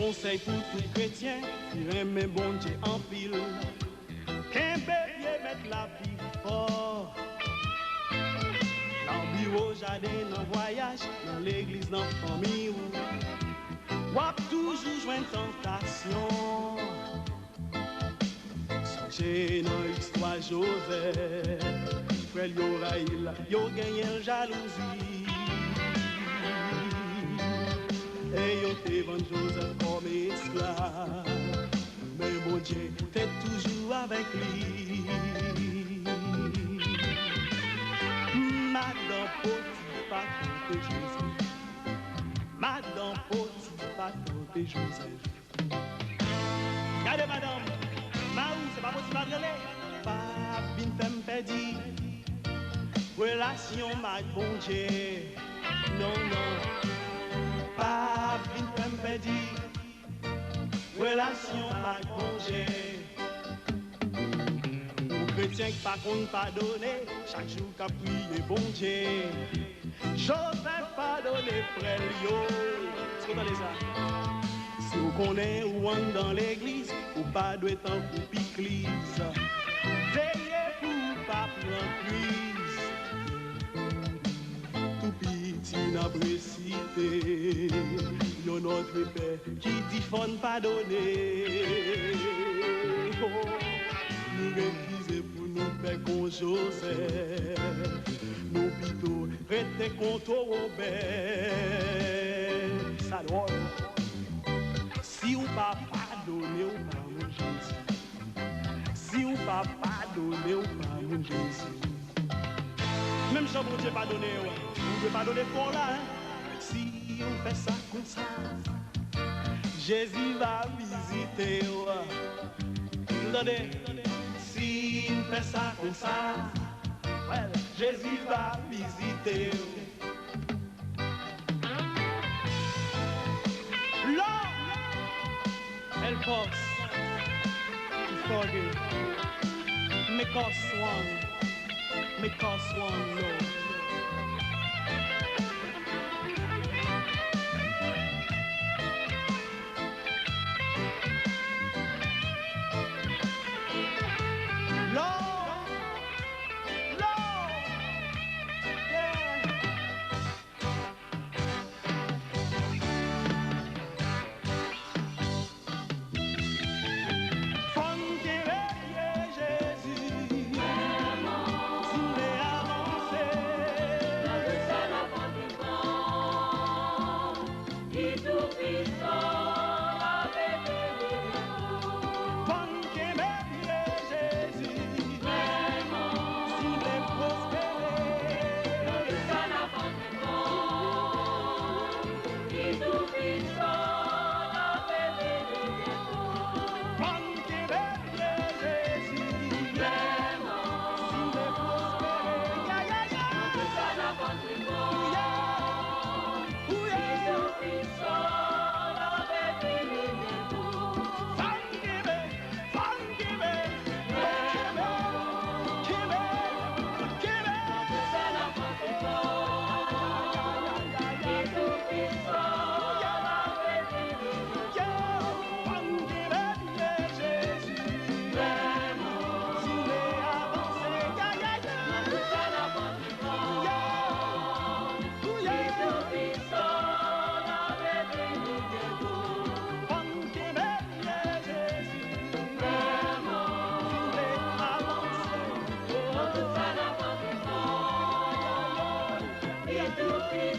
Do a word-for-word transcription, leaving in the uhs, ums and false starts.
Konsèy pou tout kretyen ki renmen Bondye anpil. Kenbe pye Mèt la pi fò. Nan biwo, jaden, nan vwayaj, nan legliz, nan fanmi w, w ap toujou jwenn tantasyon. Sonje nan istwa Jozèf, frè l yo rayi l, yo genyen l jalouzi. E yo te vann Jozèf kòm esklav, men Bondye te toujou avèk li. Madan Potifa tante Jozèf. Madan Potifa tante Jozèf. Gade madanm, mari w, se pa posib, al rele. Pa vin fè m pèdi relasyon m ak Bondye. Non, non. Pa vin fè m pèdi relasyon m ak Bondye. Yon kretyen k pa konn padone, chak jou k ap priye Bondye. Jozèf padone frè l yo. Èske w tande sa? Si w konnen ou anndan legliz, ou pa dwe tankou pikliz. Veye pou w pa pran kriz. Tou piti n ap resite yon Notre Père ki di fò n padone. Oh, nou refize pou nou fè kon Jozèf. Nou pito rete kon toro bèf. Sa dwòl. Si w pa padone, w pa moun Jezi. Si w pa padone, w pa moun Jezi. Menm jan Bondye padone w, Bondye padone frè w la, en. Si w fè sa konsa, Jezi va vizite w. Tande, si w fè sa konsa, well, Jezi va vizite w. Lord, help us to forgive. Make us one. Make us one, Lord.